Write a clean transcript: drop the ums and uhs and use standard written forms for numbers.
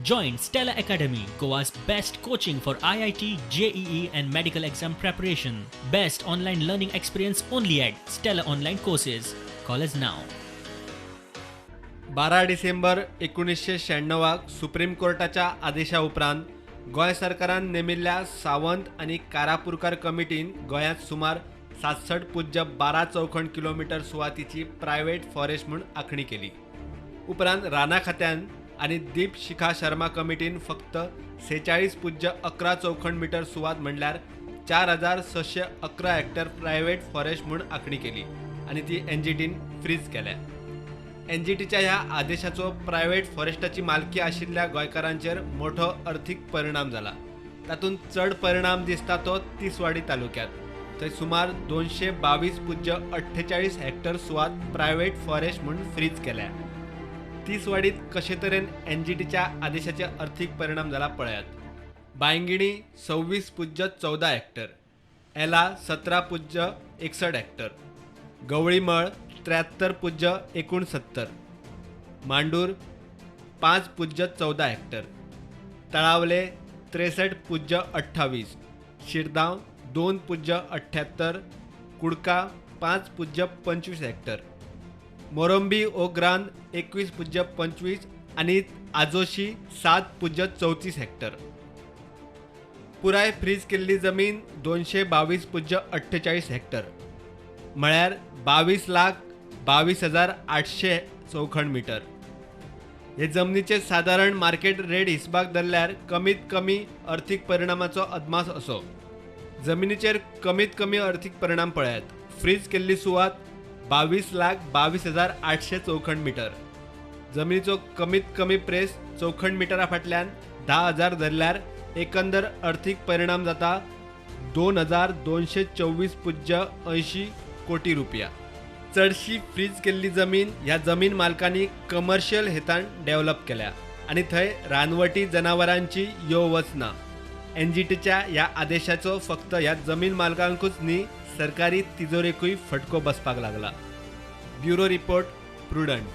Join Stella Academy, Goa's best coaching for IIT, JEE, and medical exam preparation. Best online learning experience only at Stella Online Courses. Call us now. 12 December 1996 supreme कोर्टाच्या आदेशा उपरांत गोंय सरकारान नेमिल्ल्या सावंत आनी कारापुरकार कमिटीन गोंयांत सुमार 67.12 चौखण kilometre सुवातीची private forest म्हूण आखणी केली. उपरांत रानां खात्यान आनी दीप शिखा शर्मा कमिटीन फक्त 46.11 चौखण मिटर सुवात म्हणल्यार 4611 हेक्टर प्रायव्हेट फॉरेस्ट म्हूण आखणी केली आनी ती एनजीटीन फ्रीज केल्या. एनजीटीच्या ह्या आदेशाचो प्रायव्हेट फॉरेस्टाची मालकी आशिल्ल्या गोंयकारांचेर मोठो अर्थीक परिणाम जाला. तातूंत चड परिणाम दिसता तो तिसवाडी तालुक्यांत. थंय सुमार 222.48 हेक्टर सुवात प्रायव्हेट फॉरेस्ट म्हूण फ्रीज केल्या. तिसवाडीत कशे तरेन एनजीटीच्या आदेशाचे अर्थीक परिणाम जाला पळयात. बांयगिणी 26.14 हेक्टर, एला 17.61 हेक्टर, गवळीमळ 73.69, मांडूर 5.14 हेक्टर, तळावले 63.28, शिरदांव 2.78, कुडका 5.25 हेक्टर, मोरंबी ओग्रान 21.25 आनी आजोशी 7.34 हेक्टर. पुराय फ्रीज केल्ली जमीन 222.48 हेक्टर म्हळ्यार 22,22,800 चौखण मिटर. हे जमनीचे सादारण मार्केट रेट हिसबाक धरल्यार कमीत कमी अर्थीक परिणामाचो अदमास असो. जमिनीचेर कमीत कमी अर्थीक परिणाम पळयात. फ्रीज केल्ली सुवात 22,22,800 चौखण मिटर. जमिनीचो कमीत कमी प्रेस चौखण मिटरा फाटल्यान 10,000 धरल्यार एकंदर अर्थीक परिणाम जाता 2,224.80 कोटी रुपया. चडशी फ्रीज केल्ली जमीन ह्या जमीन मालकांनी कमर्शियल हेतान डेव्हलप केल्या आनी थंय रानवटी जनावरांची यो वच ना. एनजीटीच्या ह्या आदेशाचो फक्त ह्या जमीन मालकांकूच न्ही, सरकारी तिजोरेकूय फटको बसपाक लागला. Bureau report, Prudent.